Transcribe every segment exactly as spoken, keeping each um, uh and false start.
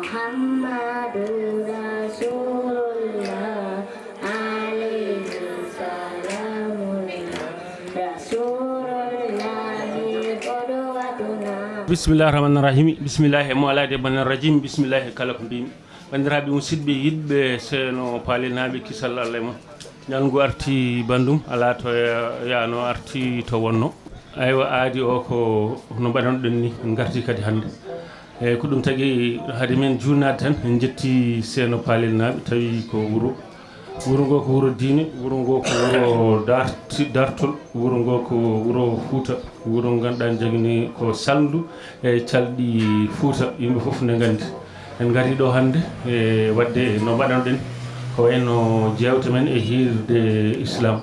محمد رسول الله، عليه سلام الله. رسول الله قدوتنا. Bismillahi rahmani rahimi. Bismillahi e mo alaa de bana rajim. Bismillahi kala ko mbimi. Banndiraaɓe musidɓe yiɗɓe Seeno Paalel naaɓe, kisal Allah e mon. Ñalngu arti banndum, alaa to ya-, yaano, arti to wonno. Aywa, aadi o ko no mbaɗanɗen ni, en ngarti kadi hannde. Eyi, ko ɗum tagi hade men juunaade tan, en njetti Seeno Paalel naaɓe, tawi ko wuro. Wuro ngo ko wuro diine, wuro ngo ko wuro darti-, dartol, wuro ngo ko wuro Fuuta, wuro ngo ngannduɗaa jagini ko salndu e calɗi Fuuta, yimɓe fof ne nganndi. En ngari ɗo hannde e waɗde no mbaɗanɗen ko wayno jeewte men e hiirde Islam.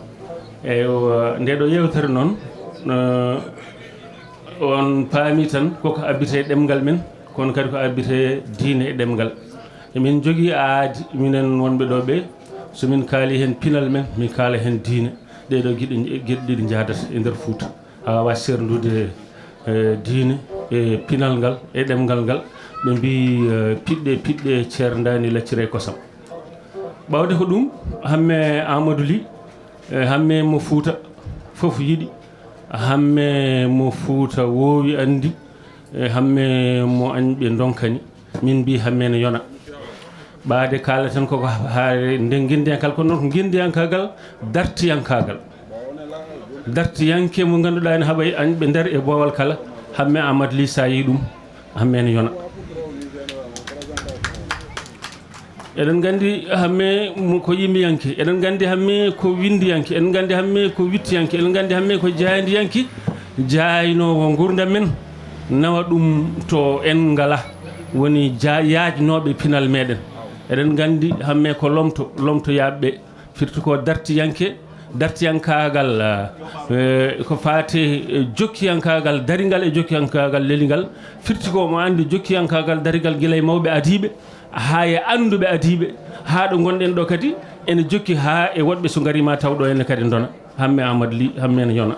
Eywa, nde ɗo yeewtere noon, eh, on paami tan koko abbite ɗemngal men, kono kadi ko abbite diine e ɗemngal. Emin njogii aadi, minen wonɓe ɗo ɓe, so min kaali heen pinal men, min kaala heen diine. Ɗee ɗo geɗe, geɗe ɗiɗi njahdata e nder Fuuta. A waawaa seerndude, eh, diine e pinal ngal e ɗemngal ngal. Ɓe mbii, eh, piɗɗe, piɗɗe ceerndaani laccira e kosam. Ɓawde ko ɗum, Hammee Aamadu Lih, eh, Hammee mo Fuuta fof yiɗi, Hammee mo Fuuta woowi anndi, eh, Hammee mo añɓe ndonkani. Min mbii Hammee ne yona. Ɓaade kaalaten koko haare nde ngenndiyankal, kono noon ko ngenndiyankaagal, dartiyankaagal. Dartiyanke mo ngannduɗaa ene haɓa e añɓe nder e boowal kala, Hammee Aamadu Lih, so a yii ɗum, Hammee ne yona. Eɗen nganndi Hammee mo ko yimɓeyanke, eɗen nganndi Hammee ko winndiyanke, eɗen nganndi Hammee ko wittiyanke, eɗen nganndi Hammee ko jaayndiyanke, jaaynoowo nguurndam men, nawa ɗum to en ngala, woni ja-, yaajnooɓe pinal meɗen. Eɗen nganndi Hammee ko lomto, lomtoyaaɓe, firti ko dartiyanke, dartiyankaagal, eh, ko faate, eh, jokkiyankaagal daringal e jokkiyankaagal lelingal, firti ko omo anndi jokkiyankaagal daringal gila e mawɓe adiiɓe, haa e annduɓe adiiɓe, haa ɗo ngonɗen ɗo kadi ene jokki haa e woɗɓe so ngari ma taw ɗo ene kadi ndona. Hammee Aamadu Lih, Hammee ne yona.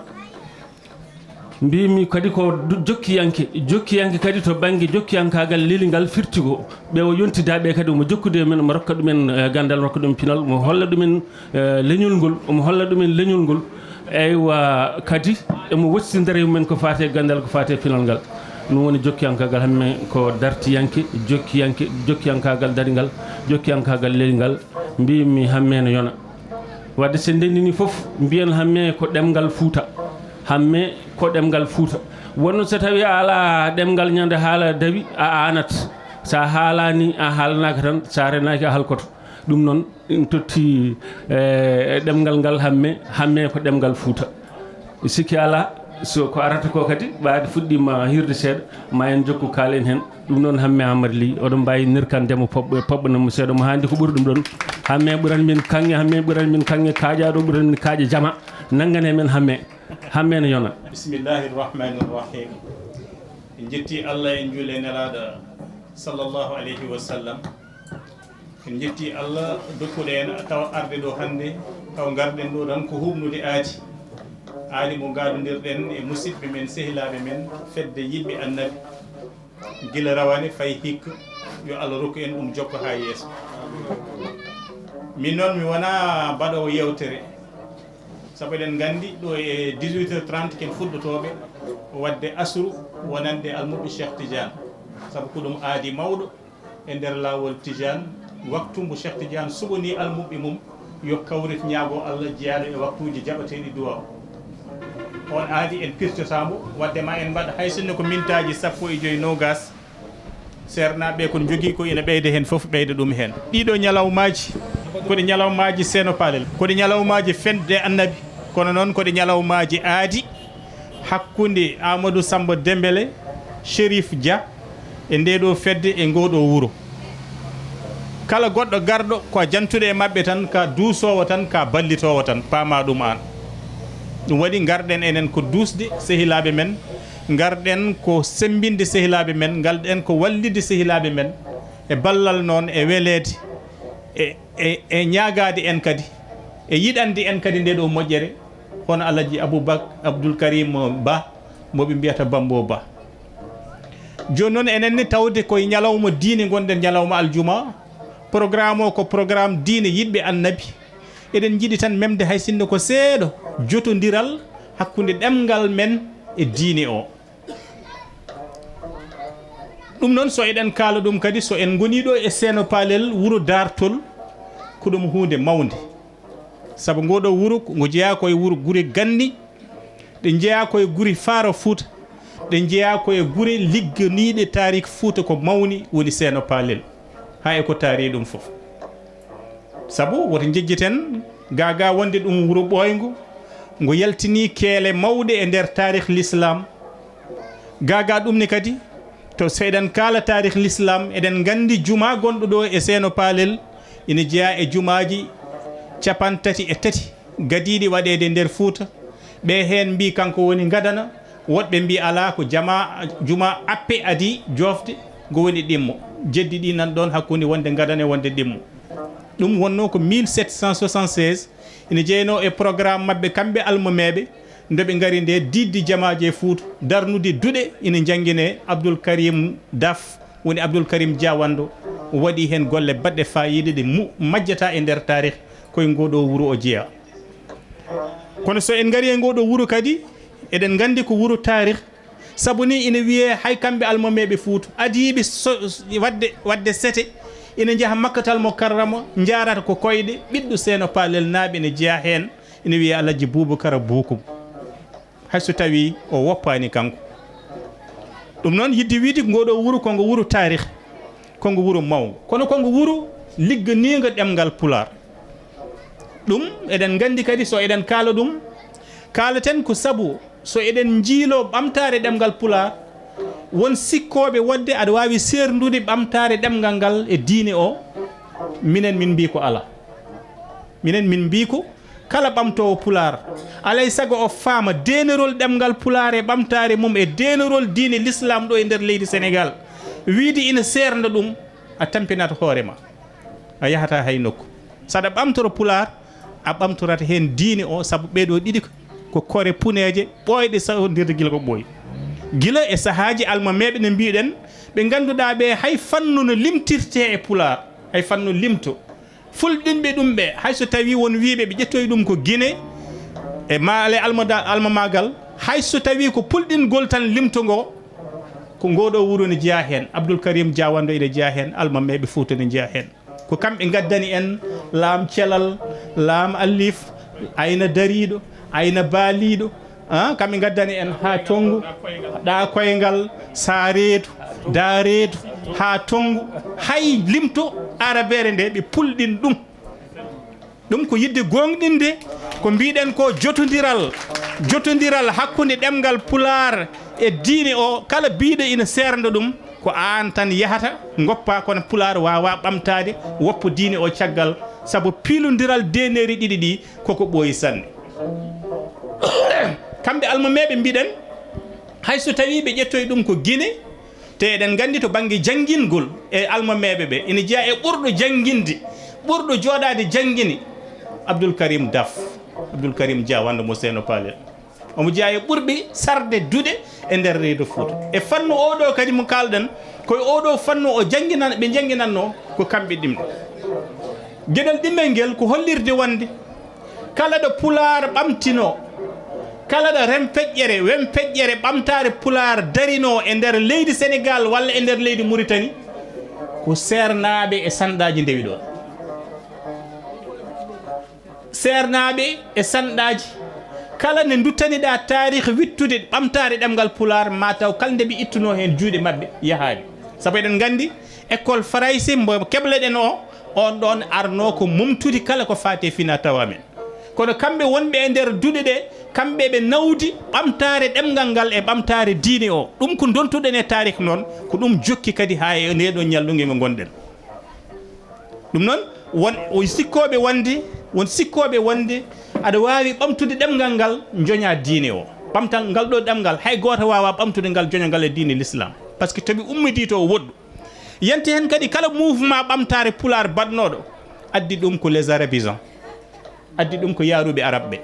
Mbimi kadi ko du-, jokkiyanke, jokkiyanke kadi to bannge jokkiyankaagal lelingal firti ko ɓe o yontidaaɓe kadi omo jokkude e men, omo rokka ɗumen, eh, ganndal, rokka ɗumen pinal, omo holla ɗumen, eh, leñol ngol, omo holla ɗumen leñol ngol. Eywa, kadi emo wossindira e mumen ko faati e ganndal, ko faati e pinal ngal. Ɗum woni jokkiyankaagal, Hammee ko dartiyanke, jokkiyanke, jokkiyankaagal daringal, jokkiyankaagal lelingal. Mbimi Hammee ne yona. Wadde so ndenndini fof, mbiyen Hammee ko ɗemngal Fuuta. Hammee ko ɗemngal Fuuta. Wonno so tawi a alaa ɗemngal, ñande haala dawi, a aanat. So a haalaani, a haalanaaka tan, so a renaaki, a halkoto. Ɗum noon, en totti, eh, ɗemngal ngal Hammee, Hammee ko ɗemngal Fuuta. Sikki alaa, so ko arata ko kadi, ɓaade fuɗɗiima hiirde seeɗa, ma en jokku kaalen heen. Ɗum noon, Hammee Aamadu Lih, oɗon mbaawi nirkande mo poɓ-, poɓɓanam mo seeɗa, mo haandi ko ɓuri ɗum ɗoon. Hammee ɓuran min kaŋŋe, Hammee ɓuran min kaŋŋe, kaaƴaaɗo ɓuran min kaaƴe jama. Nanngane men Hammee. Hammee ne yona. Bismillahi rahmani rahim. En njetti Allah, en njuuli e Nelaaɗo sallallahu alayhi wa sallam. En njetti Allah dokkuɗo en tawa arde ɗo hannde, taw ngarɗen ɗo tan ko huuɓnude aadi. Aadi mo ngaadondirɗen e musidɓe men, sehilaaɓe men, fedde yiɗɓe Annabi. Gila rawane fayi hikka, yo Allah rokku en ɗum jokka haa yeeso. Min noon mi wona mbaɗoowo yewtere, sabu eɗen nganndi ɗo e dix-huit heures trente ken fuɗɗotooɓe waɗde asru wonande almuɓɓe Cheikh Tidiane, sabu ko ɗum aadi mawɗo e nder laawol Tidiane. Waktu mbo Cheikh Tidiane suɓanii almuɓɓe mum yo kawrit ñaago Allah jeyaaɗo e waktuuji jaɓateeɗi duwaaw, on aadi en pirtotaamo. Wadde ma en mbaɗ hay sinno ko mintaaji sappo e joy, noogaas, seernaaɓe ko njogii ko ina ɓeyda heen fof, ɓeyda ɗum heen. Ɗiɗo ñalawmaaji ko ɗi ñalawmaaji Seeno Paalel, ko ɗi ñalawmaaji fedde Annabi, kono noon ko ɗi ñalawmaaji aadi hakkunde Amadou Samba Dembele, Chérif Dia, e nde ɗo fedde, e ngo ɗo wuro. Kala goɗɗo garɗo ko a jantuɗo e maɓɓe tan, ka duusoowo tan, ka ballitoowo tan, paama ɗum aan. Ɗum waɗi ngarɗen enen ko duusde sehilaaɓe men, ngarɗen ko semmbinde sehilaaɓe men, ngarɗen ko wallitde sehilaaɓe men e ballal noon, e weleede, e, e, e ñaagaade en kadi, e yiɗande en kadi nde ɗo moƴƴere, hono Alhaji Aboubak-, Abdoul Karim Ba, mo ɓe mbiyata Bambo Ba. Jooni noon, enen ne tawde koye ñalawma diine ngonɗen, ñalawma aljuma. Programme o ko programme diine yiɗɓe Annabi. Eɗen njiɗi tan memde hay sinno ko seeɗa jotondiral hakkunde ɗemngal men e diine o. Ɗum noon, so eɗen kaala ɗum kadi, so en ngonii ɗo e Seeno Paalel, wuro Daartol, ko ɗum huunde mawnde. Sabu ngoo ɗoo wuro, ngo jeyaa ko e wuro gure ganni, ɗe njeyaa ko e gure Faaro Fuuta, ɗe njeyaa ko e gure ligganiiɗe taariik Fuuta ko mawni, woni Seeno Paalel. Haa e ko taari ɗum fof. Sabu woto njejjiten, gaa gaa wonde ɗum wuro ɓooyngo, ngo yaltinii keele mawɗe e nder taarih Lislaam. Gaa gaa ɗum ne kadi, to so eɗen kaala taarih Lislaam, eɗen nganndi jumaa gonɗo ɗo e Seeno Paalel, ina jeyaa e jumaaji capanɗe tati e tati gadiiɗi waɗeede e nder Fuuta. Ɓe heen mbii kanko woni ngadana, woɗɓe mbii alaa, ko jama, jumaa appe adii joofde, ngo woni ɗimmo. Jeddi ɗi nan ɗoon hakkunde wonde ngadana e wonde ɗimmo. Ɗum wonnoo ko mille sept cent soixante-seize, ina jeynoo e programme maɓɓe kamɓe almameeɓe, nde ɓe ngari nde diidde jamaaji e Fuuta, darnude duɗe ina njannginee. Abdoul Karim Daf, woni Abdoul Karim Diawando, waɗi heen golle baɗɗe faayiida ɗe mu-, majjata e nder taarih, koye ngoo ɗoo wuro o jeyaa. Kono so en ngarii e ngoo ɗoo wuro kadi, eɗen nganndi ko wuro taarih, sabu ni ina wiyee hay kamɓe almameeɓe Fuuta, adiiɓe so, waɗde, waɗde sete, ina njaha Makkatal Mukarrama, njaarata ko koyɗe, ɓiɗɗo Seeno Paalel naaɓe ina jeyaa heen, ina wiyee Alhaji Buubakara Buukum. Hay so tawii o woppaani kanko. Ɗum noon, yiɗde wiyde ngoo ɗoo wuro ko ngo wuro taarih, ko ngo wuro mawngo, kono ko ngo wuro ligganiingo ɗemngal Pulaar. Ɗum eɗen nganndi kadi, so eɗen kaala ɗum, kaalaten ko sabu so eɗen njiiloo ɓamtaare ɗemngal Pulaar, won sikkooɓe wonde aɗa waawi seerndude ɓamtaare ɗemngal ngal e diine o, minen min mbii ko alaa. Minen min mbii ko kala ɓamtoowo Pulaar, alay sago o faama deenorol ɗemngal Pulaar e ɓamtaare mum e deenorol diine Lislaam ɗo e nder leydi Senegaal, wiyde ina seernda ɗum, a tampinat hoore ma, a yahataa hay nokku. Saɗa ɓamtoro Pulaar, a ɓamtorata heen diine o, sabu ɓee ɗoo ɗiɗi ko kore puneeje ɓooyɗe sawondirde gila ko ɓooyi. Gila e sahaaji almameeɓe ne mbiɗen, ɓe ngannduɗaa ɓe hay fannu no limtirtee e Pulaar, hay fannu limto. Fulɓinɓe ɗum ɓe, hay so tawii won wiyɓe ɓe ƴettoyi ɗum ko Gine e maale almada-, almamaagal, hay so tawii ko pulɗingol tan limto ngo, ko ngoo ɗoo wuro ne jeyaa heen, Abdoul Karim Diawando ene jeyaa heen, almameeɓe Fuuta ne njeyaa heen. Ko kamɓe ngaddani en laam celal, laam allif, ayna dariiɗo, ayna baaliiɗo, ah, kamɓe ngaddani en haa Tonngo, Ɗaa Koyngal, Saareetu, Daareetu, haa Tonngo, hay limto Arabeere nde ɓe pulɗin ɗum. Ɗum ko yiɗde gooŋɗinde ko mbiɗen ko jotondiral, jotondiral hakkunde ɗemngal Pulaar e diine o, kala biiɗo ina seernda ɗum, ko aan tan yahata, ngoppa, kono Pulaar waawaa ɓamtaade, woppa diine o caggal, sabu piilondiral deeneeri ɗiɗi ɗi koko ɓooyi sanne. Kamɓe almameeɓe mbiɗen, hay so tawii ɓe ƴettoyi ɗum ko Gine, te eɗen nganndi to bannge janngingol e almameeɓe ɓe, ina jeyaa e ɓurɗo jannginde, ɓurɗo jooɗaade janngini, Abdoul Karim Daf, Abdoul Karim Diawando mo Seeno Paalel. Omo jeyaa e ɓurɓe sarde duɗe e nder reedo Fuuta. E fannu oo ɗoo kadi mo kaalɗen, ko e oo ɗoo fannu o jannginan-, ɓe njannginannoo ko kamɓe ɗimɗo. Geɗal ɗimmel ngel ko hollirde wonde kala ɗo Pulaar ɓamtinoo, kala ɗo rempeƴƴere, wempeƴƴere ɓamtaare Pulaar darinoo e nder leydi Senegaal walla e nder leydi Muritani, ko seernaaɓe e sanɗaaji ndewi ɗoon. Seernaaɓe e sanɗaaji, kala nde nduttaniɗaa taarih wittude ɓamtaare ɗemngal Pulaar, ma taw kala nde ɓe ittunoo heen juuɗe maɓɓe yahaani. Sabu eɗen nganndi, école Farayse mbo kebleɗen o, on ɗoon arnoo ko mumtude kala ko faati e finaa-tawaa men. Kono kamɓe wonɓe e nder duɗe ɗe, kamɓe ɓe nawdi ɓamtaare ɗemngal ngal e ɓamtaare diine o. Ɗum ko ndontuɗen e taarih noon, ko ɗum jokki kadi haa e ndeeɗoo ñalluge ngo ngonɗen. Ɗum noon, won, won sikkooɓe wonde, won sikkooɓe wonde aɗa waawi ɓamtude ɗemngal ngal, joñaa diine o. Ɓamtal ngal ɗo ɗemngal, hay gooto waawaa ɓamtude ngal, joña ngal e diine Lislaam. Par ce que to ɓe ummidii to o woɗɗu. Yanti heen kadi kala mouvement ɓamtaare Pulaar baɗnooɗo, addi ɗum ko les arabisants. Addi ɗum ko yaaruɓe Arab ɓe.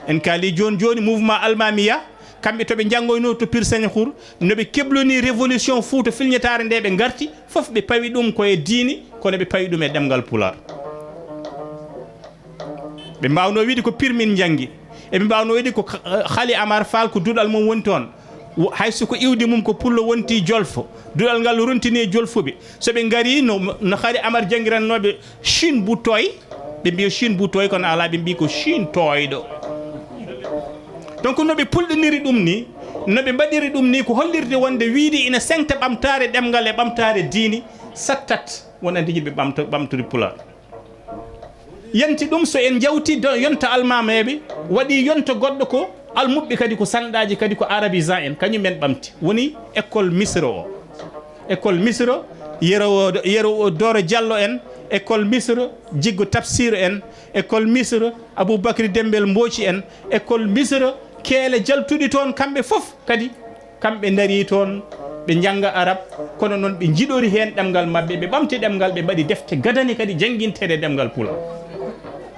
En kaali jooni jooni mouvement Almamiya, Kamɓe to ɓe njanngoynoo to Pir Sañi Xur, no ɓe keblonii révolution Fuuta filñetaare nde ɓe ngarti, fof ɓe pawi ɗum ko e diini, kono ɓe pawi ɗum e ɗemngal Pulaar. Ɓe mbaawnoo wiide ko Pir min njanngi. Eɓe mbaawnoo wiide ko Xa-, Xali Amar Faal ko duɗal mum woni toon. Wo-, hay so ko iwdi mum ko pullo wonti jolfo, duɗal ngal rontini e jolfuɓe. So ɓe ngarii no, no Xali Amar janngirannooɓe Chine bu tooy, ɓe mbiya Chine bu tooy, kono alaa, ɓe mbiyi ko Chine tooyɗo. Donc no ɓe pulɗiniri ɗum ni, no ɓe mbaɗiri ɗum ni, ko hollirde wonde wiide ina seŋta ɓamtaare ɗemngal e ɓamtaare diini, sattat wonande yimɓe ɓamto-, ɓamtude Pulaar. Yanti ɗum, so en njawti do-, yonta almameeɓe, waɗi yonta goɗɗo ko almuɓɓe kadi, ko sanɗaaji kadi ko arabisant en, kañum en ɓamti. Woni école Misra o. École Misra, Yero, Yero Dooro Jallo en, école Misra, Jiggo Tafsir en, école Misra, Aboubacry Dembel Mbooci en, école Misra, keele jaltuɗi toon, kamɓe fof kadi. Kamɓe ndarii toon, ɓe njannga arab, kono noon ɓe njiɗori heen ɗemngal maɓɓe, ɓe ɓamti ɗemngal, ɓe mbaɗi defte gadane kadi jannginteeɗe ɗemngal Pulaar.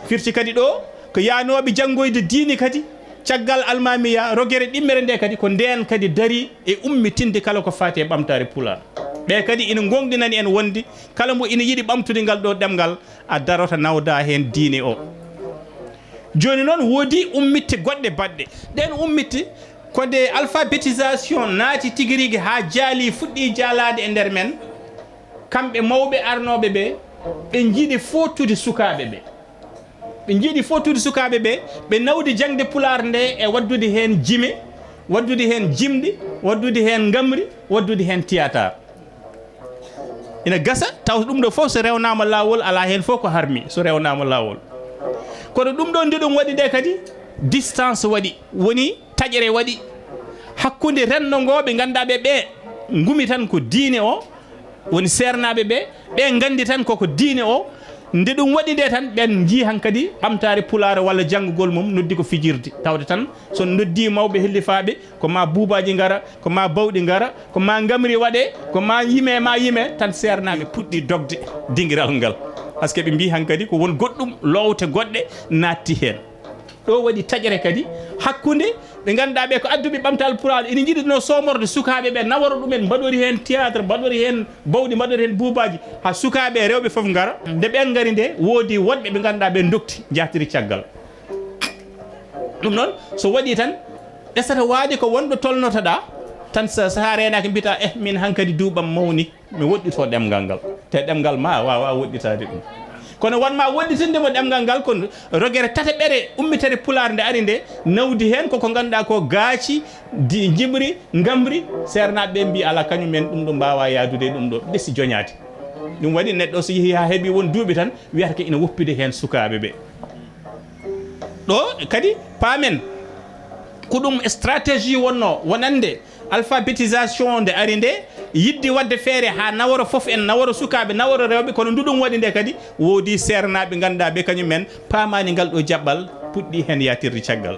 Firti kadi ɗo, ko yaanooɓe janngoyde diine kadi, caggal almaamiya, rogere ɗimmere nde kadi, ko ndeen kadi darii e ummitinde kala ko faati e ɓamtaare Pulaar. Ɓe kadi ina ngooŋɗinani en wonde kala mbo ina yiɗi ɓamtude ngal ɗo ɗemngal, a darota nawda heen diine o. Jooni noon woodi ummitte goɗɗe baɗɗe. Ɗeen ummitte ko nde alphabétisation naati tigi rigi haa jaali, fuɗɗi jaalaade e nder men. Kamɓe mawɓe arnooɓe ɓe, ɓe njiɗi footude sukaaɓe ɓe. Ɓe njiɗi footude sukaaɓe ɓe, ɓe nawdi jaŋde Pulaar nde e waɗdude heen jime, waɗdude heen jimɗi, waɗdude heen ngamri, waɗdude heen tiyaatar. Ina gasa taw ɗum ɗo fof so rewnaama laawol, alaa heen fof ko harmi so rewnaama laawol. Kono ɗum ɗo nde ɗum waɗi nde kadi, distance waɗi, woni taƴere waɗi hakkunde renndo ngo ɓe ngannduɗaa ɓe, ɓe ngumi tan ko diine o, woni seernaaɓe ɓe, ɓe nganndi tan koko diine o. Nde ɗum waɗi nde tan, ɓen njii hankadi ɓamtaare Pulaar walla janngugol mum noddi ko fijirde. Tawde tan so noddi mawɓe hellifaaɓe, ko ma buubaaji ngara, ko ma bawɗi ngara, ko ma ngamri waɗe, ko ma yime, ma yime, tan seernaaɓe puɗɗi dogde dingiral ngal. Par ce que ɓe mbii hankadi ko won goɗɗum, loowte goɗɗe naatti heen. Ɗo waɗi taƴre kadi hakkunde ɓe ngannduɗaa ɓe ko adduɓe ɓamtaare Pulaar, ina njiɗi no soomorde sukaaɓe ɓe, naworo ɗumen, mbaɗori heen théâtre, mbaɗori heen bawɗi, mbaɗori heen buubaaji, haa sukaaɓe e rewɓe fof ngara. Nde ɓeen ngari nde, woodi woɗɓe ɓe ngannduɗaa ɓe ndokti, njahtiri caggal. Ɗum noon, so waɗi tan, ɓesata waade ko wonɗo tolnotoɗaa, tan so, so haa reenaaki mbiyata, "Eh, min hankadi duuɓam mawni." Mi woɗɗito ɗemngal ngal. Te ɗemngal ma a waawaa woɗɗitaade ɗum. Kono won ma woɗɗitinde mo ɗemngal ngal, kono rogere tataɓere ummitere Pulaar nde ari nde, nawdi heen koko ngannduɗaa ko gaaci, di-, njimri, ngamri, seernaaɓe ɓe mbii, "Alaa, kañum en ɗum ɗo mbaawaa yahdude e ɗum ɗo, ɓe si joñaade." Ɗum waɗi neɗɗo so yehi haa heɓi won duuɓi tan, wiyata ko ina woppude heen sukaaɓe ɓe. Ɗo kadi paamen ko ɗum stratégie wonnoo, wonande alphabétisation nde ari nde, yiɗde waɗde feere haa naworo fof en, naworo sukaaɓe, naworo rewɓe, kono ndu ɗum waɗi nde kadi, woodi seernaaɓe ngannduɗaa ɓe kañum en paamaani ngal ɗo jaɓɓal, puɗɗi heen yaatirde caggal.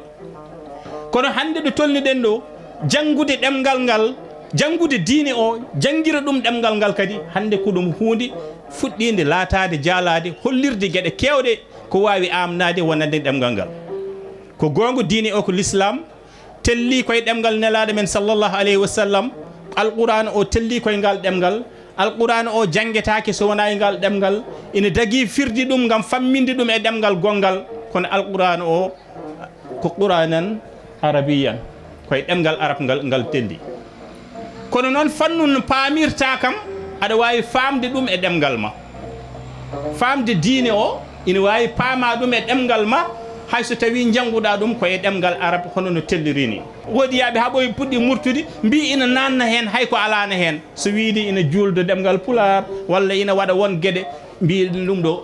Kono hannde ɗo tolniɗen ɗo, janngude ɗemngal ngal, janngude diine o, janngira ɗum ɗemngal ngal kadi, hannde ko ɗum huunde fuɗɗiinde laataade, jaalaade, hollirde geɗe keewɗe ko waawi aamnaade wonande ɗemngal ngal. Ko goonga, diine o ko Lislaam, tellii koye ɗemngal Nelaaɗo men sallallahu alayhi wa sallam. Alqur'aana o tellii koye ngal ɗemngal. Alqur'aana o janngetaake so wonaa e ngal ɗemngal. Ina dagii firdi ɗum ngam famminde ɗum e ɗemngal gonngal. Kono Alqur'aana o ko Qur'aanan Arabiyyan, koye ɗemngal Arab ngal, ngal telli. Kono noon, fannu no paamirtaa kam, aɗa waawi faamde ɗum e ɗemngal ma. Faamde diine o, ina waawi paamaa ɗum e ɗemngal ma, hay so tawii njannguɗaa ɗum ko e ɗemngal Arab, hono no telliri ni. Woodi yaaɓe haa ɓooyi puɗɗi murtude, mbii ina naanna heen, hay ko alaano heen. So wiide ina juulda ɗemngal Pulaar, walla ina waɗa won geɗe, mbii ɗum ɗo,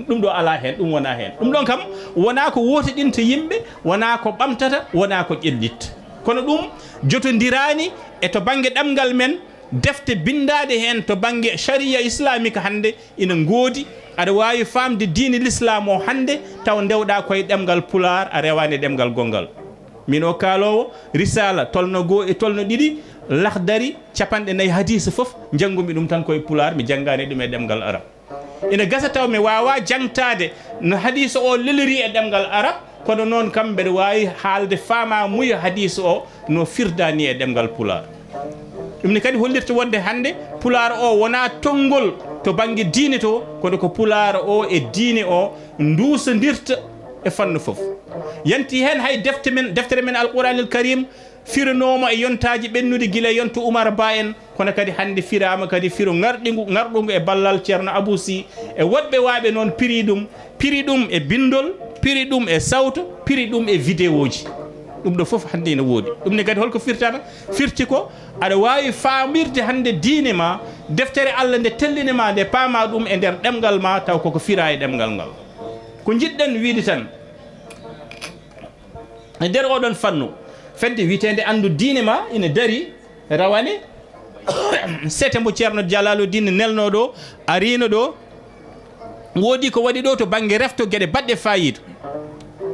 ɗum ɗo alaa heen, ɗum wonaa heen. Ɗum ɗon kam, wonaa ko wootiɗinta yimɓe, wonaa ko ɓamtata, wonaa ko ƴellitta. Kono ɗum jotondiraani e to bannge ɗemngal men, defte binndaaɗe heen to bannge shariya islamique hannde ina ngoodi. Aɗa waawi faamde diine Lislaam o hannde, taw ndewɗaa koye ɗemngal Pulaar, a rewaani e ɗemngal gonngal. Min o kaaloowo, risaala tolno goo e tolno ɗiɗi, lahdari, capanɗe nayi hadiisa fof, njanngumi ɗum tan koye Pulaar, mi janngaani ɗum e ɗemngal Arab. Ina gasa taw mi waawaa jaŋtaade no hadiisa o leliri e ɗemngal Arab, Kono noon kam mbeɗa waawi haalde faamaamuya hadiis o no firdaani e ɗemngal Pulaar. Ɗum ne kadi hollirta wonde hannde Pulaar o wonaa tonngol to bannge diine to, kono ko Pulaar o e diine o nduusondirta e fannu fof. Yanti heen hay defte men, deftere men Alquraanil Kariim, firanooma e yontaaji ɓennuɗi gila e yonto Umar Ba en, kono kadi hannde firaama kadi firo ŋarɗingu, ŋarɗungu e ballal Ceerno Abuu Sih e woɗɓe waaɓe noon piri ɗum, piri ɗum e binndol, piri ɗum e sawto, piri ɗum e vidéoji. Ɗum ɗo fof hannde ina woodi. Ɗum ne kadi holko firtata? Firti ko aɗa waawi faamirde hannde diine ma, deftere Allah nde tellini ma nde paama ɗum e nder ɗemngal ma taw koko fira e ɗemngal ngal. Ko njiɗɗen wiide tan, e nder oɗon fannu, fedde wiyeteende Anndu Diine Ma ina darii, rawane, sete mbo Ceerno Jalaaludiin nelnoo ɗo, ariino ɗo, woodi ko waɗi ɗo to bannge refto geɗe baɗɗe faayiida.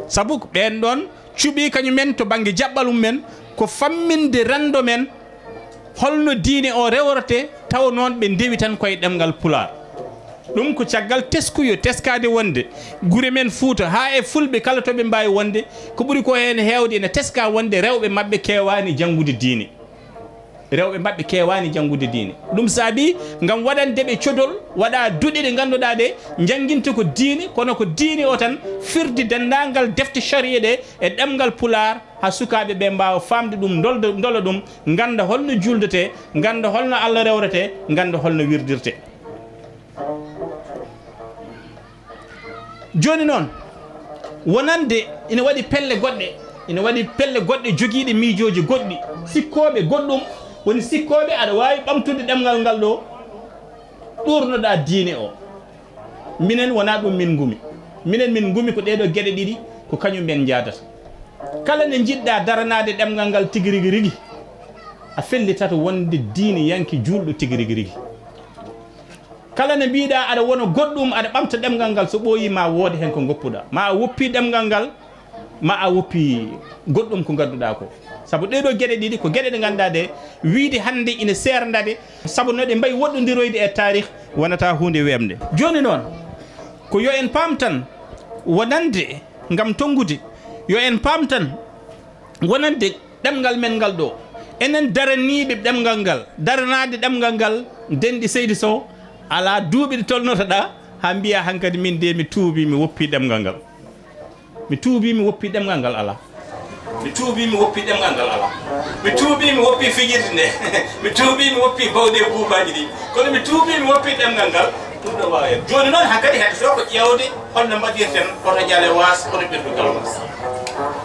Sabu ko ɓeen ɗoon cuɓii kañum en to bannge jaɓɓal mum en, ko famminde renndo men, holno diine o rewrete, taw noon ɓe ndewi tan koye ɗemngal Pulaar. Ɗum ko caggal teskuyo teskaade wonde gure men Fuuta haa e Fulɓe kala to ɓe mbaawi wonde, ko ɓuri ko heen heewde ina teska wonde rewɓe maɓɓe keewaani janngude diine. Rewɓe maɓɓe keewaani janngude diine. Ɗum saabii ngam waɗande ɓe codol, waɗa duɗe ɗe ngannduɗaa ɗe njannginta ko diine, kono ko diine o tan firdi denndaangal defte sariya ɗe e ɗemngal Pulaar, haa sukaaɓe ɓe mbaawa faamde ɗum, ndolda, ndola ɗum, ngannda holno juuldetee, ngannda holno Allah rewretee, ngannda holno wirdirtee. Jooni noon, wonande ina waɗi pelle goɗɗe, ina waɗi pelle goɗɗe jogiiɗe miijooji goɗɗi, sikkooɓe goɗɗum, woni sikkooɓe aɗa waawi ɓamtude ɗemngal ngal ɗo, ɗuurnoɗaa diine o. Minen wonaa ɗum min ngumi. Minen min ngumi ko ɗee ɗoo geɗe ɗiɗi, ko kañum men njaadata. Kala nde njiɗɗaa daranaade ɗemngal ngal tigi rigi rigi, a fellitata wonde diine yanke juulɗo tigi rigi rigi. Kala nde mbiɗaa aɗa wona goɗɗum, aɗa ɓamta ɗemngal ngal, so ɓooyii ma woode heen ko ngoppuɗaa. Ma a woppi ɗemngal ngal, ma a woppi goɗɗum ko ngadduɗaa ko. Sabu ɗee ɗoo geɗe ɗiɗi ko geɗe ɗe ngannduɗaa ɗe, wiyde hannde ina seerndaade, sabu no ɗe mbayi woɗɗondiroyde e taarih, wonata huunde weeɓnde. Jooni noon, ko yo en paam tan, wonande, ngam tonngude, yo en paam tan, wonande ɗemngal men ngal ɗo, enen daraniiɓe ɗemngal ngal, daranaade ɗemngal ngal, denɗi Seydi Sow, alaa duuɓi ɗi tolnotoɗaa, haa mbiyaa hankadi min de mi tuubii, mi woppii ɗemngal ngal. Mi tuubii, mi woppii ɗemngal ngal alaa. Mi tuubii, mi woppii ɗemngal ngal alaa. Mi tuubii, mi woppii fijirde nde. Mi tuubii, mi woppii bawɗe e buubaaji ɗi. Kono mi tuubii, mi woppii ɗemngal ngal. Ɗum ɗo waawi en. Jooni noon, hankadi heddoto ko ƴeewde holno mbaɗirten hoto Jaale Waas, hoto Ɓirdu Galwaas.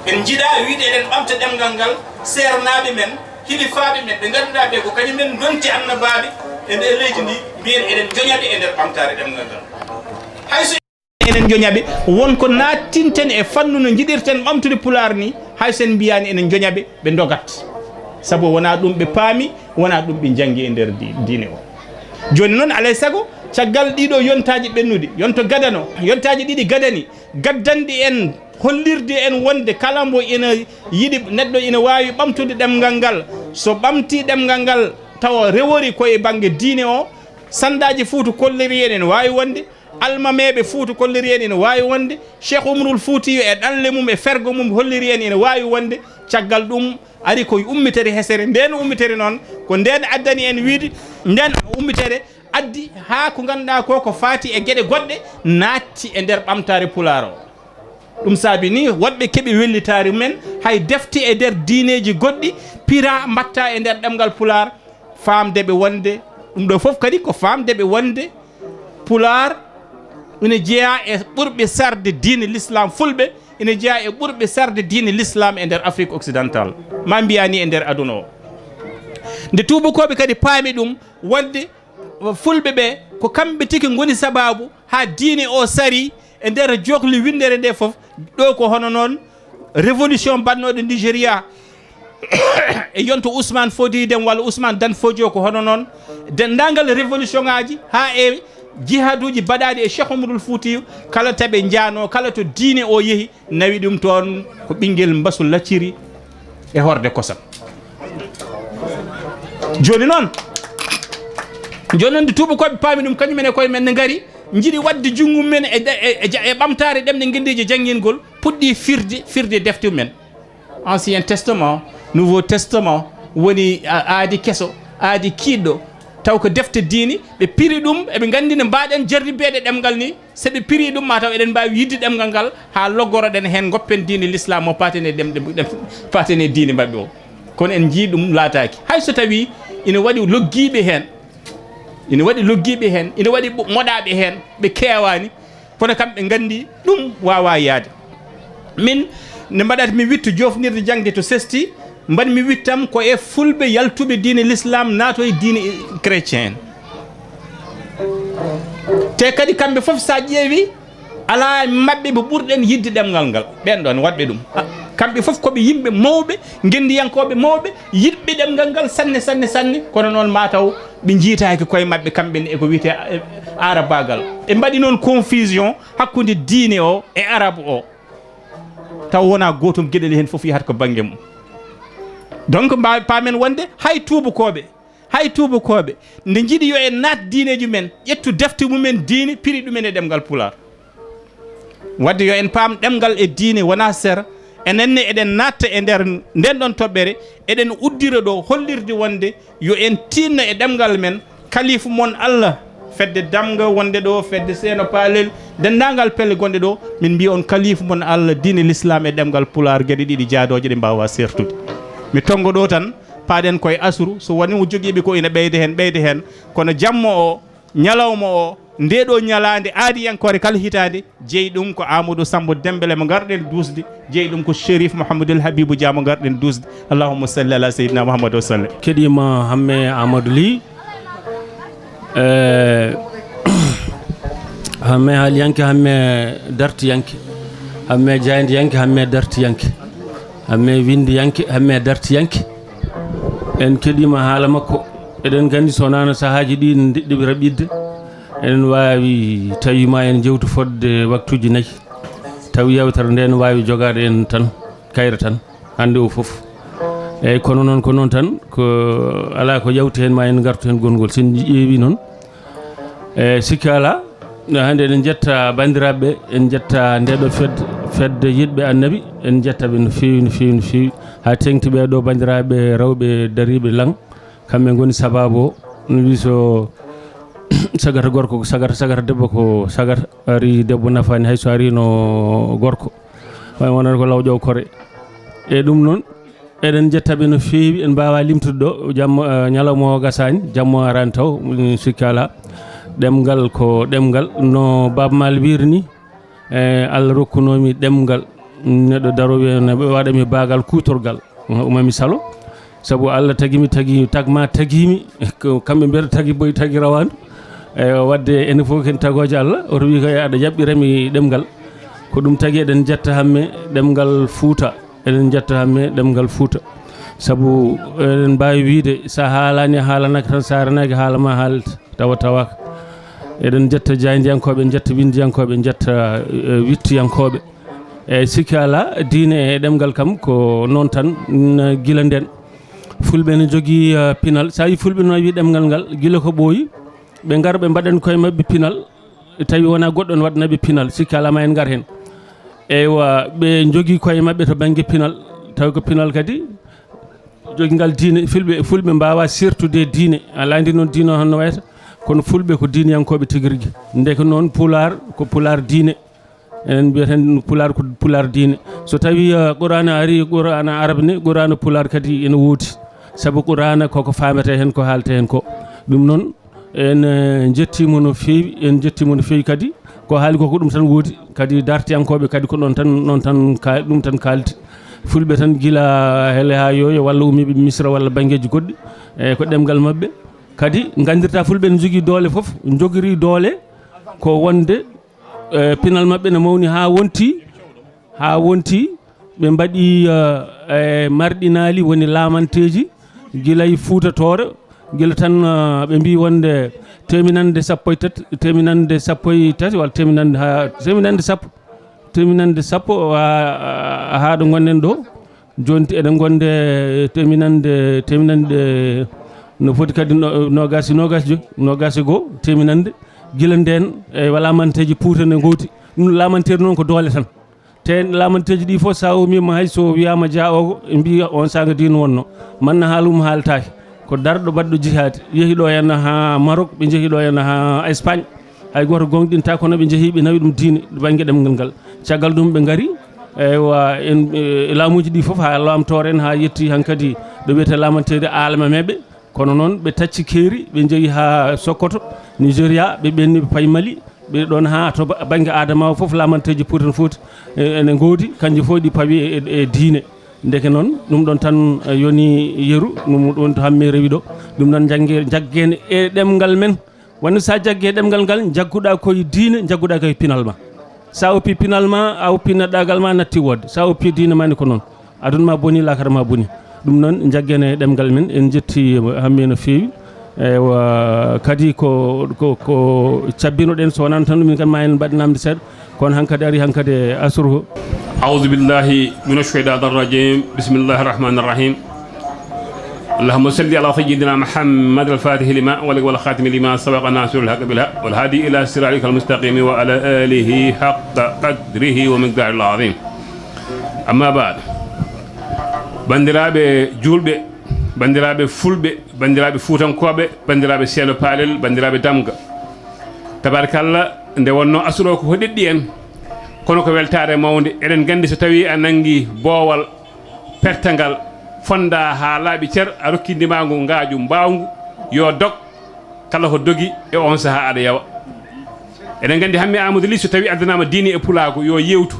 En njiɗaa wiyde eɗen ɓamta ɗemngal ngal, seernaaɓe men, hilifaaɓe men, ɓe ngannduɗaa ɓe ko kañum en ndonti annabaaɓe e nder leydi ndi, mbiyen eɗen njoña ɓe e nder ɓamtaare ɗemngal ngal. Hay so enen njoña ɓe, won ko naattinten e fannu no njiɗirten ɓamtude Pulaar ni, hay so en mbiyaani enen njoña ɓe, ɓe ndogat. Sabu wonaa ɗum ɓe paami, wonaa ɗum ɓe njanngi e nder di-, diine o. Jooni noon, alay sago, caggal ɗiɗo yontaaji ɓennuɗi, yonto gadano, yontaaji ɗiɗi gadani, gaddanɗi en hollirde en wonde kala mbo ina yiɗi, neɗɗo ina waawi ɓamtude ɗemngal ngal, so ɓamtii ɗemngal ngal tawa rewori ko e bannge diine o, sanɗaaji Fuuta kolliri en ene waawi wonde, almameeɓe Fuuta kolliri en ene waawi wonde, Cheikh Oumarul Fuutiyu e ɗanle mum e fergo mum holliri en ene waawi wonde, caggal ɗum ari ko e ummitere hesere. Ndeen ummitere noon, ko ndeen addani en wiyde, ndeen ummitere addi haa ko ngannduɗaa ko, ko faati e geɗe goɗɗe naatti e nder ɓamtaare Pulaar o. Ɗum saabi ni woɗɓe keɓi wellitaare mumen, hay defte e nder diineeji goɗɗi pira mbatta e nder ɗemngal Pulaar, faamde ɓe wonde, ɗum ɗo fof kadi ko faamde ɓe wonde Pulaar ina jeyaa e ɓurɓe sarde diine l'islam, Fulɓe ina jeyaa e ɓurɓe sarde diine l'islam e nder Afrique occidentale, ma mbiyaa ni e nder aduna o. Nde tuubakooɓe kadi paami ɗum, wonde Fulɓe ɓe ko kamɓe tigi ngoni sabaabu haa diine o sari e nder jokli winndere nde fof, ɗo ko hono noon révolution mbaɗnooɗo Nigéria e yonto Ousmane Fodio Dem walla Ousmane Dan Fodio, ko hono noon denndaangal révolution ngaaji haa e jihaaduuji mbaɗaaɗi e Cheikh Oumarul Foutiyou, kala to ɓe njaanoo, kala to diine o yehi, nawi ɗum toon ko ɓinngel mbasu lacciri e horde kosam. Jooni noon, jooni noon nde tuubakooɓe paami ɗum, kañum en e koye men ne ngari, njiɗi waɗde junngo mum en e, e, e, e ɓamtaare ɗemɗe ngenndiije janngingol, puɗɗi firde, firde defte mum en. Ancien Testament, Nouveau Testament, woni a-, aadi keso, aadi kiiɗɗo, taw ko defte diine, ɓe piri ɗum, eɓe nganndi no mbaaɗen jarribeede ɗemngal ni, so ɓe piri ɗum, ma taw eɗen mbaawi yiɗde ɗemngal ngal, haa loggoroɗen heen, ngoppen diine l'islam o, paaten e ɗem-, ɗem-, ɗem-, paaten e diine maɓɓe o. Kono en njii ɗum laataaki. Hay so tawii ina waɗi loggiiɓe heen, ina waɗi loggiiɓe heen, ina waɗi ɓo-, moɗaaɓe heen, ɓe keewaani, kono kam ɓe nganndi ɗum waawaa yahde. Min, nde mbaɗat mi wittu joofnirde jaŋde to sesti, mbaɗ mi wittam ko e fulɓe yaltuɓe diine l'islam, naato e diine chrétien. Te kadi kamɓe fof, so a ƴeewi, alaa e maɓɓe mo ɓurɗen yiɗde ɗemngal ngal. Ɓeen ɗoon waɗɓe ɗum. Ah, kamɓe fof ko ɓe yimɓe mawɓe, ngenndiyankooɓe mawɓe, yiɗɓe ɗemngal ngal sanne, sanne, sanne. Kono noon, maa taw ɓe njiytaaki koye maɓɓe kamɓe ne e ko wiyetee, eh, aarabaagal. Ɓe mbaɗi noon confusion hakkunde diine o e arab o. Taw wonaa gootum, geɗel heen fof yahata ko bannge mum. Donc, mbaawi paamen wonde hay tuubakooɓe, hay tuubakooɓe, nde njiɗi yo en naat diineeji men, ƴettu defte mum en diine, piri ɗum en e ɗemngal Pulaar. Wadde yo en paam ɗemngal e diine wonaa sera. Enen ne eɗen naatta e nder nden ɗon toɓɓere, eɗen uddira ɗo hollirde wonde yo en tiinno e ɗemngal men. Kalifu mon Allah, fedde damga wonde ɗo, fedde Seeno Paalel, denndaangal pelle gonɗe ɗo, min mbiya on kalifu mon Allah, diine l'islam e ɗemngal Pulaar, geɗe ɗiɗi jaadooje ɗe mbaawa seertude. Mi tonngo ɗo tan, paaɗen koye asru, so wonii o jogiiɓe ko ina ɓeyda heen, ɓeyda heen, kono jamma o, ñalawma o, nde ɗo ñalaande aadiyankoore kala hitaande, jeyi ɗum ko Amadou Sambo Dembele mo ngarɗen duusde, jeyi ɗum ko Chérif Mouhamadoul Habibou Dia mo ngarɗen duusde. Allahumma salli ala Seydina Mouhammad wa sallim. Keɗiima Hamme Amadou Ly, eh, Hamme haaliyanke, Hamme dartiyanke, Hamme jaayndiyanke, Hamme dartiyanke, Hamme winndiyanke, Hamme dartiyanke. En keɗiima haala makko. Eɗen nganndi so wonaano sahaaji ɗi ne ndeɗɗi raɓɓiɗde, eɗen waawi tawi ma en njewtu fodde waktuuji nayi. Tawi yewtere nde ne waawi jogaade en tan, kayre tan, hannde o fof. Eeyi, kono noon, ko noon tan, ko alaa ko yawti heen, ma en ngartu heen gonngol. So en ƴeewi noon, e sikki alaa, no hannde eɗen njetta banndiraaɓe, en njetta nde ɗo fed-, fedde yiɗɓe Annabi, en njetta ɓe no feewi, no feewi, no feewi. Haa teeŋti ɓee ɗo banndiraaɓe rewɓe dariiɓe Laŋ, kamɓe ngoni sabaabu o. No wiyi so sagata gorko ko sagata, sagata debbo ko sagata, ari debbo nafaani hay so ariino gorko. Way wonata ko law ƴaw kore. E ɗum noon, eɗen njetta ɓe no feewi, en mbaawaa limtude ɗo, jamma, eh, ñalawma o gasaani, jamma o araani taw, mm, sikki alaa. Ɗemngal ko ɗemngal, no Baaba Maal wiiri ni, eh, Allah rokkunoo mi ɗemngal, neɗɗo daroo wiya ne waɗa mi baagal kuutorgal, umami salo, sabu Allah tagi mi, tagi, tagma tagi mi, ko kamɓe mbiyata tagi boy, tagi rawaandu. Eh, wadde enen fof ken tagoojo Allah, oto wi ko aɗa yaɓɓira mi ɗemngal. Ko ɗum tagi eɗen njetta Hamme ɗemngal Fuuta. Eɗen njetta Hamme ɗemngal Fuuta. Sabu eɗen mbaawi wiyde, so a haalaani, a haalanaaka tan, so a aranaaki, haala ma haalata, tawa tawaaka. Eɗen njetta jaayndiyankooɓe, njetta winndiyankooɓe, njetta, eh, wittiyankooɓe. Eeyi, sikki alaa, diine e ɗemngal kam ko noon tan, n-, gila ndeen. Fulɓe ne njogii, eh, pinal. So a yii Fulɓe no wiyi ɗemngal ngal, gila ko ɓooyi, ɓe ngara ɓe mbaɗan koye maɓɓe pinal, tawi wonaa goɗɗo ne waɗana ɓe pinal, sikki alaa ma en ngar heen. Eywa, ɓe njogii koye maɓɓe to bannge pinal, tawi ko pinal kadi jogingal diine. Fulɓe, Fulɓe mbaawaa seertude e diine, alaa ndi noon diine o honno wayata, kono Fulɓe ko diineyankooɓe tigi rigi. Ndeke noon Pulaar ko Pulaar diine. Enen mbiyeten Pulaar ko Pulaar diine. So tawii, eh, Quraana arii, Quraana Arab ne, Quraana Pulaar kadi ene woodi. Sabu Quraana koko faamata heen, ko haalta heen ko. Ɗum noon, en, eh, njettii mo no feewi, en njettii mo no feewi kadi. Ko haali ko, ko ɗum tan woodi. Kadi dartiyankooɓe kadi ko ɗoon tan, noon tan ka-, ɗum tan kaaldi. Fulɓe tan gila hele haa yooyo, walla umiiɓe Misra, walla banngeeji goɗɗi. E ko ɗemngal maɓɓe. Kadi nganndirtaa Fulɓe ne njogii doole fof, njogirii doole ko wonde, eh, pinal maɓɓe ne mawni haa wonti, haa wonti ɓe mbaɗi, eh, eh, marɗinaali woni laamanteeji gila e Fuuta Tooro, gila tan, eh, ɓe mbii wonde teeminannde sappo e tati, teeminannde sappo e tati walla teeminannde haa, teeminannde sappo, teeminannde sappo haa, haa ɗo ngonɗen ɗo. Jooni eɗen ngonde teeminannde, teeminannde no foti kadi no-, noogaas e noogaas joy, noogaas e goo, teeminannde. Gila ndeen, e laamanteeji Puuta ne ngoodi. Ɗum laamanteeri noon ko doole tan. Te laamanteeji ɗi fof, so a umiima, hay so wiyaama jaa o, ɓe mbiya on saanga diine wonno. Manna haalum haaltaaki. Ko darɗo baɗɗo jihaadi. Yehi ɗo henna haa Maroc, ɓe njehi ɗo henna haa Espagne. Hay gooto goongɗintaa, kono ɓe njehi, ɓe nawi ɗum diine, bannge ɗemngal ngal. Caggal ɗum ɓe ngari, eywa, en, e, laamuuji ɗi fof, haa laamtoor en, haa yetti hankadi ɗo wiyetee laamanteeri Almameeɓe. Kono noon ɓe tacci keeri, ɓe njehi haa Sokoto, Nigeria, ɓe ɓenni, ɓe payi Mali, ɓe ɗoon haa to ba-, bannge Adamawa fof, laamanteeji Puuta no foti, e, ene ngoodi, kanji fof ɗi pawi e, e diine. Ndeke noon, ɗum ɗoon tan, e, yoni yeru, ɗum ɗoon to hamme rewi ɗo. Ɗum noon njannge-, njaggen e ɗemngal men. Wonde so a jaggi e ɗemngal ngal, njagguɗaa koye diine, njagguɗaa koye pinal ma. So a oppi pinal ma, a oppi neɗɗaagal ma, natti woodde. So a oppi diine ma ne ko noon. Aduna ma boni, laakara ma boni. Ɗum noon, njaggen e ɗemngal men, en njetti hamme no feewi. Eywa, kadi ko, ko, ko cabbinoɗen, so wonano tan ɗum, min kam ma en mbaɗ namde seeɗa. Kono hankadi ari hankadi e asru. أعوذ بالله من الشيطان الرجيم. بسم الله الرحمن الرحيم. اللهم صل على سيدنا محمد الفاتح لما أغلق والخاتم لما سبق ناصر الحق بالحق والهادي إلى صراطك المستقيم وعلى آله حق قدره ومقداره العظيم. أما بعد. Banndiraaɓe juulɓe, banndiraaɓe fulɓe, banndiraaɓe fuutankooɓe, banndiraaɓe Seeno Paalel, banndiraaɓe Damga. Tabaarkalla, nde wonnoo asru o ko hoɗiɗɗi en, kono ko weltaare mawnde. Eɗen nganndi so tawii a nanngi boowal pertangal, fonndaa haa laaɓi cer, a rokki ndimaagu ngaaju mbaawngu, yo dog, kala ko dogi e oon sahaa aɗa yawa. Eɗen nganndi Hammet Aamadu Lih, so tawii addanaama diine e pulaagu, yo yeewtu.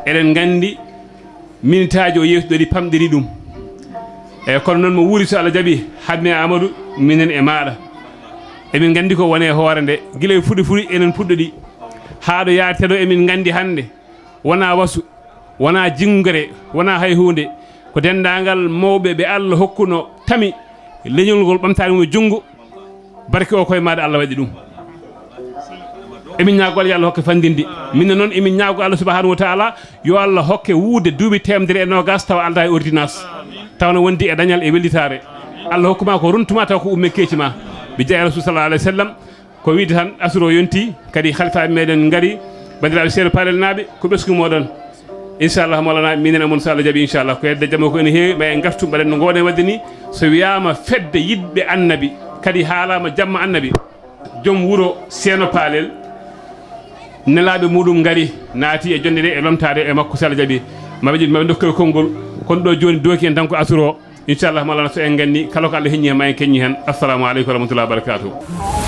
Eɗen nganndi minitaaji o yeewtidori pamɗiri ɗum. Eyi, kono noon mo wuuri, so Allah jaɓi, Hammet Aamadu, minen e maaɗa. Emin nganndi ko woni e hoore nde, gila e fuɗi fuɗi enen puɗɗoɗi. Haa ɗo yaartee ɗo emin nganndi hannde, wonaa wasu, wonaa jinngere, wonaa hay huunde. Ko denndaangal mawɓe ɓe Allah hokkuno tami leñol ngol ɓamtaani mo junngo. Barke o koye maaɗa Allah waɗi ɗum. Emin ñaagoo Allah, yo Allah hokke fanndinde. Minen noon emin ñaagoo Allah subhanahu wa taala, yo Allah hokke wuurde duuɓi teemedere e noogaas tawa aldaa e ordonnance. Tawa no wondi e dañal e wellitaare. Allah hokkuma ko rontuma tawa ko umme keeci ma. Bi jaahi Rasul sallallahu alayhi wa sallam. Ko wiide tan, asru o yonti, kadi halifaaɓe meɗen ngari, banndiraaɓe Seeno Paalel naaɓe, ko ɓesngu moɗon. Inchallah, Mawlana, minen e mon, so Allah jaɓi, inchallah. Ko hedde jam o ko ene heewi, ma en ngartu, mbaɗen no ngoɗen waɗde ni. So wiyaama fedde yiɗɓe annabi, kadi haalaama jamma annabi. Joom wuro Seeno Paalel, nelaaɓe muɗum ngari, naati e jonnde nde, e lomtaade e makko, so Allah jaɓi. Maɓe ƴeew, maɓe ndokke konngol, kono ɗo jooni dooki en tan ko asru o. Inchallah, Mawlana, so en nganni, kala ko Allah heññi heen, ma en keññi heen. Assalamu aleykum wa rahmatullahi wa barakatuh.